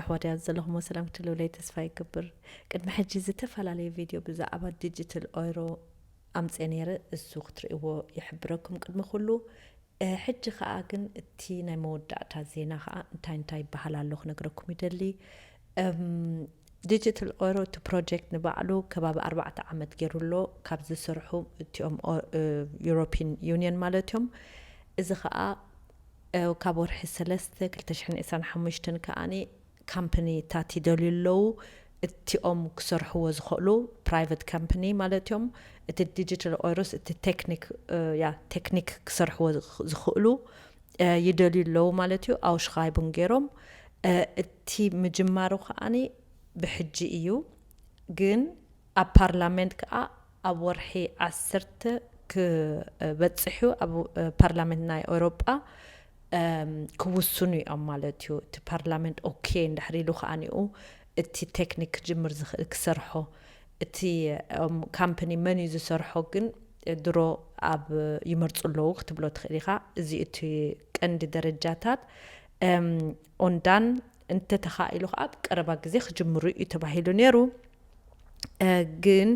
ኣሕዋት፣ ኣብ ዘለኹሞ ሰላም ክትህልውለይ ተስፋ ይገብር። ቅድሚ ሕጂ ዝተፈላለየ ቪድዮ ብዛዕባ ዲጂታል ኦይሮ ኣምፅኤ ነይረ፣ እሱ ክትርእይዎ ይሕብረኩም። ቅድሚ ኩሉ እ፣ ሕጂ ኸኣ ግን እቲ ናይ መወዳእታ ዜና ኸኣ እንታይ እንታይ ይበሃል ኣሎ ክነግረኩም ይደሊ። እም፣ ዲጂታል ኦይሮ እቲ ፕሮጀክት ንባዕሉ ከባቢ ኣርባዕተ ዓመት ገይሩ ኣሎ ካብ ዝሰርሑ እቲኦም ኦ-፣ እ፣ ዩሮፒን ዩኒየን ማለት እዮም። እዚ ኸኣ እ፣ ካብ ወርሒ ሰለስተ ክልተ ሽሕን ዕስራን ሓሙሽተን ከኣኒ ካምፕኒ ታት ይደልዩ ኣለዉ። እቲኦም ክሰርሕዎ ዝኽእሉ ፕራይቨት ካምፕኒ ማለት እዮም። እቲ ዲጂታል ኦይሮስ እቲ ቴክኒክ እ፣ ያ ቴክኒክ ክሰርሕዎ ዝኽ- ዝኽእሉ እ፣ ይደልዩ ኣለዉ ማለት እዩ። ኣውሽኻይቡን ገይሮም እ፣ እቲ ምጅማሩ ከኣኒ ብሕጂ እዩ። ግን ኣብ ፓርላመንት ከኣ ኣብ ወርሒ ዓሰርተ ክበጽሕ እዩ። ኣብ እ፣ ፓርላመንት ናይ ኤውሮጳ እም፣ ክውስኑ እዮም ማለት እዩ። እቲ ፓርላመንት ኦኬ እንድሕር ኢሉ ከኣ ንኡ እቲ ቴክኒክ ክጅምር ዝኽእል ክሰርሖ፣ እቲ እም፣ ካምፕኒ መን እዩ ዝሰርሖ ግን ድሮ ኣብ ይመርጹ ኣለዉ ክትብሎ ትኽእል ኢኻ። እዚ እቲ ቀንዲ ደረጃታት እም፣ ኦንዳን እንተተኻኢሉ ከኣ ኣብ ቀረባ ግዜ ክጅምሩ እዩ ተባሂሉ ነይሩ። እ፣ ግን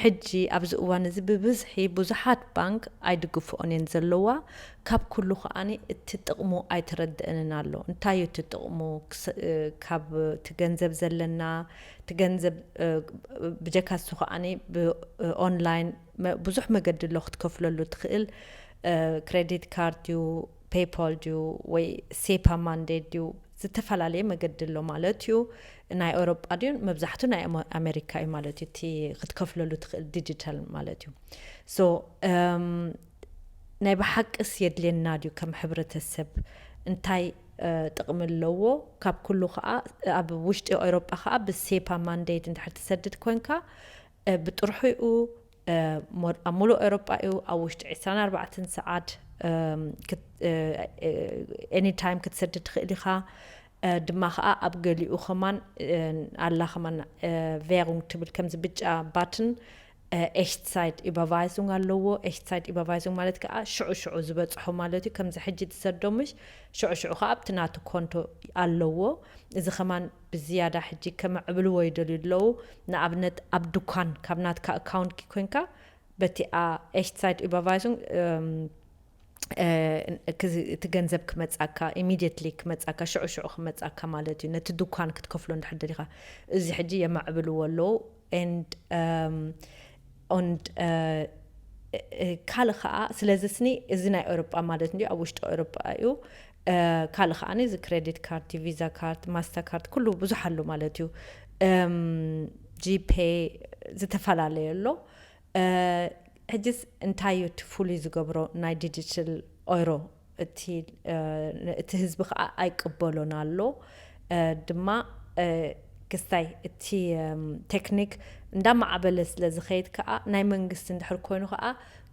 ሕጂ ኣብዚ እዋን እዚ ብብዝሒ ብዙሓት ባንክ ኣይድግፍኦን እየን ዘለዋ። ካብ ኩሉ ከኣኒ እቲ ጥቕሙ ኣይተረድአንን ኣሎ። እንታይ እዩ እቲ ጥቕሙ? ክስ- እ፣ ካብ እቲ ገንዘብ ዘለና፣ እቲ ገንዘብ እ፣ ብጀካ እሱ ከኣኒ ብኦንላይን መ- ብዙሕ መገዲ ኣሎ ክትከፍለሉ ትኽእል። እ፣ ክሬዲት ካርድ ድዩ፣ ፔይፓል ድዩ፣ ወይ ሴፓ ማንዴ ድዩ፣ ዝተፈላለየ መገዲ ኣሎ ማለት እዩ። ናይ ኤውሮጳ ድዩ፣ መብዛሕቱ ናይ ኣመ- ኣሜሪካ እዩ ማለት እዩ። እቲ ክትከፍለሉ ትኽእል ዲጂታል ማለት እዩ። ሶ እም፣ ናይ ብሓቅስ የድልየና ድዩ ከም ሕብረተሰብ? እንታይ እ፣ ጥቕሚ ኣለዎ? ካብ ኩሉ ከዓ ኣብ ውሽጢ ኤውሮጳ ከዓ ብሴፓ ማንዴት እንድሕር ትሰድድ ኮንካ እ፣ ብጥርሑ እዩ እ፣ ሞ- ኣብ ሙሉእ ኤውሮጳ እዩ ኣብ ውሽጢ ዕስራን ኣርባዕተን ሰዓት እም፣ ክት- እ፣ እ፣ ኤኒታይም ክትሰድድ ትኽእል ኢኻ። እ፣ ድማ ከዓ ኣብ ገሊኡ ከማን እ፣ ኣላ ከማን እ፣ ቬሩንግ ትብል ከምዚ ብጫ ባትን ኤሽትሳይድ ኢባቫይሱንግ ኣለዎ። ኤሽትሳይድ ኢባቫይሱንግ ማለት ከዓ ሽዑ ሽዑ ዝበፅሖ ማለት እዩ። ከምዚ ሕጂ ትሰዶ ምሽ ሽዑ ሽዑ ከዓ ኣብቲ ናቱ ኮንቶ ኣለዎ። እዚ ከማን ብዝያዳ ሕጂ ከመዕብልዎ ይደልዩ ኣለዉ። ንኣብነት ኣብ ድኳን ካብ ናትካ ኣካውንት ኮይንካ በቲኣ ኤሽትሳይድ ኢባቫይሱንግ እቲ ገንዘብ ክመፃካ ኢሚዲየትሊ ክመፃካ ሽዑ ሽዑ ክመፃካ ማለት እዩ። ነቲ ድኳን ክትከፍሎ እንድሕር ደሊካ እዚ ሕጂ የማዕብልዎ ኣለዉ። And ኦንድ ካልእ ከዓ ስለዚ ስኒ እዚ ናይ ኤውሮጳ ማለት እንዲ ኣብ ውሽጢ ኤውሮጳ እዩ። ካልእ ከዓ እዚ ክሬዲት ካርድ፣ ቪዛ ካርድ፣ ማስተር ካርድ ኩሉ ብዙሕ ኣሎ ማለት እዩ። ጂፔ ዝተፈላለየ ኣሎ። ሕጅስ እንታይ እዩ እቲ ፍሉይ ዝገብሮ ናይ ዲጂታል ኦይሮ? እቲ እቲ ህዝቢ ከዓ ኣይቅበሎን ኣሎ። ድማ ክስታይ እቲ ቴክኒክ እንዳማዕበለ ስለ ዝኸይድ ከዓ ናይ መንግስቲ እንድሕር ኮይኑ ከዓ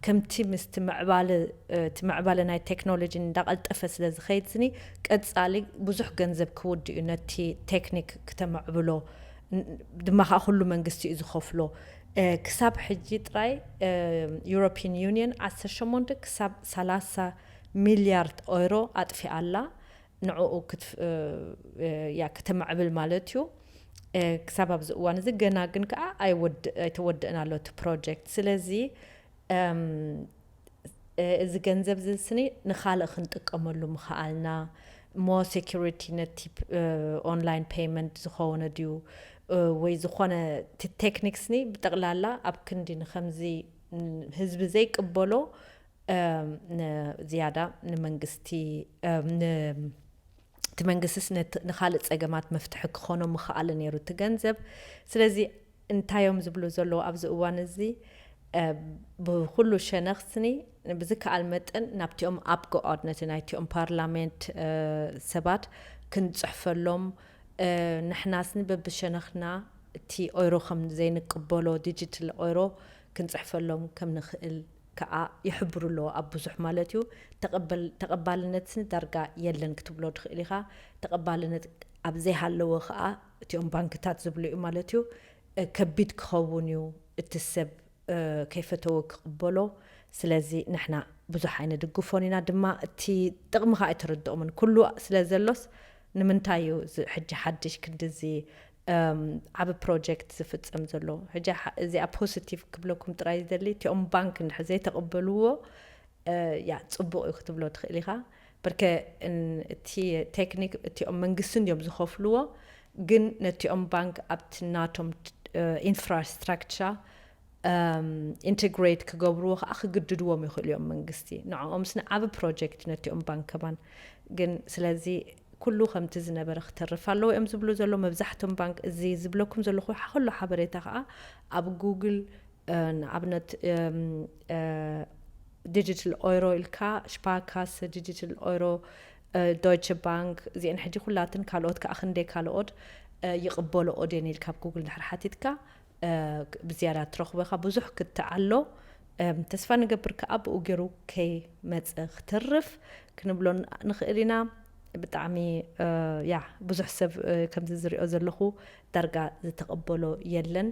ከምቲ ምስቲ ምዕባለ እቲ ምዕባለ ናይ ቴክኖሎጂ እንዳቐልጠፈ ስለ ዝኸይድ ስኒ ቀፃሊ ብዙሕ ገንዘብ ክውድ እዩ ነቲ ቴክኒክ ክተመዕብሎ። ድማ ከዓ ኩሉ መንግስቲ እዩ ዝኸፍሎ። ክሳብ ሕጂ ጥራይ ዩሮፒን ዩኒየን ዓሰርተ ሸሞንተ ክሳብ ሰላሳ ሚልያርድ ኦይሮ ኣጥፊኣ ኣላ። ንዕኡ ክትፍ- ያ ክተማዕብል ማለት እዩ። ክሳብ ኣብዚ እዋን እዚ ገና ግን ከዓ ኣይወድ- ኣይተወደእን ኣሎ እቲ ፕሮጀክት። ስለዚ እዚ ገንዘብ እዚ ስኒ ንካልእ ክንጥቀመሉ ምኸኣልና፣ ሞ ሴኩሪቲ ነቲ ኦንላይን ፔይመንት ዝኾነ ድዩ ወይ ዝኾነ እቲ ቴክኒክ ስኒ ብጠቕላላ ኣብ ክንዲ ንከምዚ ህዝቢ ዘይቅበሎ ዝያዳ ንመንግስቲ እቲ መንግስቲስ ንካልእ ፀገማት መፍትሒ ክኾኖ ምኸኣለ ነይሩ እቲ ገንዘብ። ስለዚ እንታይ እዮም ዝብሉ ዘለዉ ኣብዚ እዋን እዚ? ብኩሉ ሸነኽ ስኒ ብዝከኣል መጠን ናብቲኦም ኣብ ገኦድ ነቲ ናይቲኦም ፓርላሜንት ሰባት ክንፅሕፈሎም፣ ንሕና ስኒ በብሸነኽና እቲ ኦይሮ ከም ዘይንቅበሎ ዲጂታል ኦይሮ ክንፅሕፈሎም ከም ንኽእል ከዓ ይሕብሩ ኣለዎ ኣብ ብዙሕ ማለት እዩ። ተቐበል- ተቐባልነት ስኒ ዳርጋ የለን ክትብሎ ትኽእል ኢኻ። ተቐባልነት ኣብ ዘይሃለዎ ከዓ እቲኦም ባንክታት ዝብሉ እዩ ማለት እዩ። ከቢድ ክኸውን እዩ እቲ ሰብ ከይፈተወ ክቕበሎ። ስለዚ ንሕና ብዙሕ ኣይንድግፎን ኢና ድማ እቲ ጥቕሚ ከዓ ኣይተረድኦምን ኩሉ ስለ ዘሎስ ንምንታይ እዩ እዚ ሕጂ ሓድሽ ክንድዚ ዓብ ፕሮጀክት ዝፍጸም ዘሎ? ሕጂ እዚኣ ፖዚቲቭ ክብለኩም ጥራይ ዝደሊ፣ እቲኦም ባንክ እንድሕር ዘይተቐበልዎ ያ ጽቡቕ እዩ ክትብሎ ትኽእል ኢኻ። በርከ እቲ ቴክኒክ እቲኦም መንግስቲ እንዲዮም ዝኸፍልዎ፣ ግን ነቲኦም ባንክ ኣብቲ ናቶም ኢንፍራስትራክቸር ኢንተግሬት ክገብርዎ ከዓ ክግድድዎም ይኽእሉ እዮም መንግስቲ። ንዕኦም ስኒ ዓብ ፕሮጀክት ነቲኦም ባንክ ከማን። ግን ስለዚ ኩሉ ከምቲ ዝነበረ ክተርፍ ኣለዎ እዮም ዝብሉ ዘሎ መብዛሕቶም ባንክ። እዚ ዝብለኩም ዘለኹ ኩሉ ሓበሬታ ከዓ ኣብ ጉግል ንኣብነት ዲጂታል ኦይሮ ኢልካ ሽፓካስ ዲጂታል ኦይሮ ዶይቸ ባንክ እዚአን ሕጂ ኩላትን ካልኦት ከዓ ክንደይ ካልኦት ይቕበሎ ኦዴን ኢልካ ኣብ ጉግል ድሕር ሓቲትካ ብዝያዳ ትረኽቦ ኢኻ። ብዙሕ ክትዓሎ ተስፋ ንገብር ከዓ ብኡ ገይሩ ከይመፀ ክትርፍ ክንብሎ ንኽእል ኢና። ብጣዕሚ ያ ብዙሕ ሰብ ከምዚ ዝሪኦ ዘለኹ ዳርጋ ዝተቐበሎ የለን።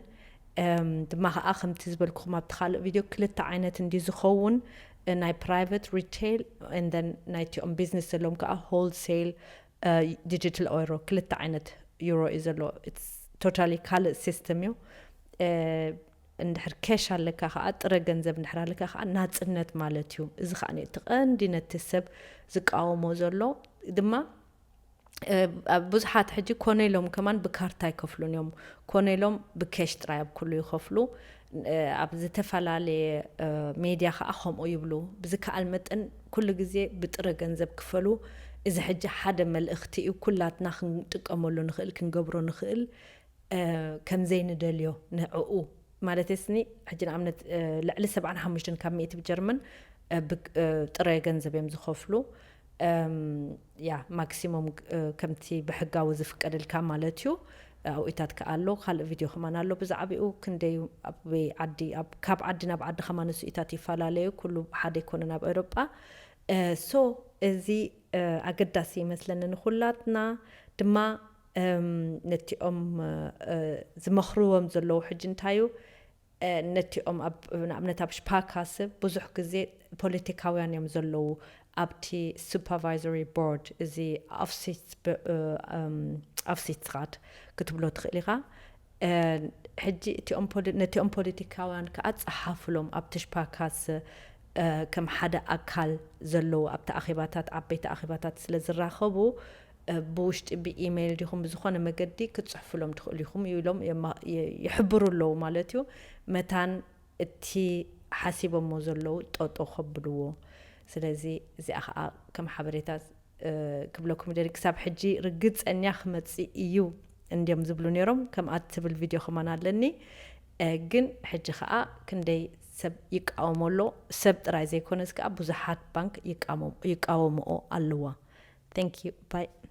ድማ ከዓ ከምቲ ዝበልኩኹም ኣብቲ ካልእ ቪድዮ ክልተ ዓይነት እንዲ ዝኸውን ናይ ፕራይቨት ሪቴል ን ናይቲኦም ቢዝነስ ዘለዎም ከዓ ሆልሴል ዲጂታል ኦይሮ ክልተ ዓይነት ዩሮ እዩ ዘሎ። ቶታሊ ካልእ ሲስተም እዩ። እንድሕር ኬሽ ኣለካ ከዓ ጥረ ገንዘብ እንድሕር ኣለካ ከዓ ናፅነት ማለት እዩ። እዚ ከዓ እቲ ቀንዲ ነቲ ሰብ ዝቃወሞ ዘሎ ድማ ብዙሓት ሕጂ ኮነ ኢሎም ከማን ብካርታ ይከፍሉን እዮም። ኮነ ኢሎም ብኬሽ ጥራይ ኣብ ኩሉ ይኸፍሉ። ኣብ ዝተፈላለየ ሜድያ ከዓ ከምኡ ይብሉ። ብዝከኣል መጠን ኩሉ ግዜ ብጥረ ገንዘብ ክፈሉ። እዚ ሕጂ ሓደ መልእኽቲ እዩ፣ ኩላትና ክንጥቀመሉ ንኽእል ክንገብሮ ንኽእል ከምዘይንደልዮ ንዕኡ ማለት ስኒ ሕጂ ንኣብነት ልዕሊ ሰብዓን ሓሙሽተን ካብ ሚእቲ ብጀርመን ጥረ ገንዘብ እዮም ዝኸፍሉ። ያ ማክሲሞም ከምቲ ብሕጋዊ ዝፍቀደልካ ማለት እዩ። ኣውኢታት ከኣ ኣሎ፣ ካልእ ቪድዮ ከማን ኣሎ ብዛዕባኡ። ክንደይ ኣበይ ዓዲ፣ ካብ ዓዲ ናብ ዓዲ ከማን ስኢታት ይፈላለዩ፣ ኩሉ ሓደ ኣይኮነን ኣብ ኤውሮጳ። ሶ እዚ ኣገዳሲ ይመስለኒ ንኹላትና ድማ ነቲኦም ዝመኽርዎም ዘለዉ ሕጂ እንታይ እዩ፣ ነቲኦም ንኣብነት ኣብ ሽፓካስ ብዙሕ ግዜ ፖለቲካውያን እዮም ዘለዉ ኣብቲ ሱፐርቫይዘሪ ቦርድ፣ እዚ ኣፍሲትስኻት ክትብሎ ትኽእል ኢኻ። ሕጂ ነቲኦም ፖለቲካውያን ከዓ ፀሓፍሎም ኣብቲ ሽፓካስ ከም ሓደ ኣካል ዘለዉ ኣብቲ ኣኼባታት ዓበይቲ ኣኼባታት ስለ ዝራኸቡ ብውሽጢ ብኢሜይል ዲኹም ብዝኾነ መገዲ ክትፅሕፍሎም ትኽእሉ ኢኹም ኢሎም ይሕብሩ ኣለዉ ማለት እዩ። መታን እቲ ሓሲቦሞ ዘለዉ ጠጦ ከብልዎ። ስለዚ እዚኣ ከዓ ከም ሓበሬታ ክብለኩም ደሊ ክሳብ ሕጂ ርግፀኛ ክመፅእ እዩ እንዲዮም ዝብሉ ነይሮም። ከምኣ ትብል ቪድዮ ከማን ኣለኒ። ግን ሕጂ ከዓ ክንደይ ሰብ ይቃወሞ ኣሎ። ሰብ ጥራይ ዘይኮነስ ከዓ ብዙሓት ባንክ ይቃወምኦ ኣለዋ። Thank you. Bye.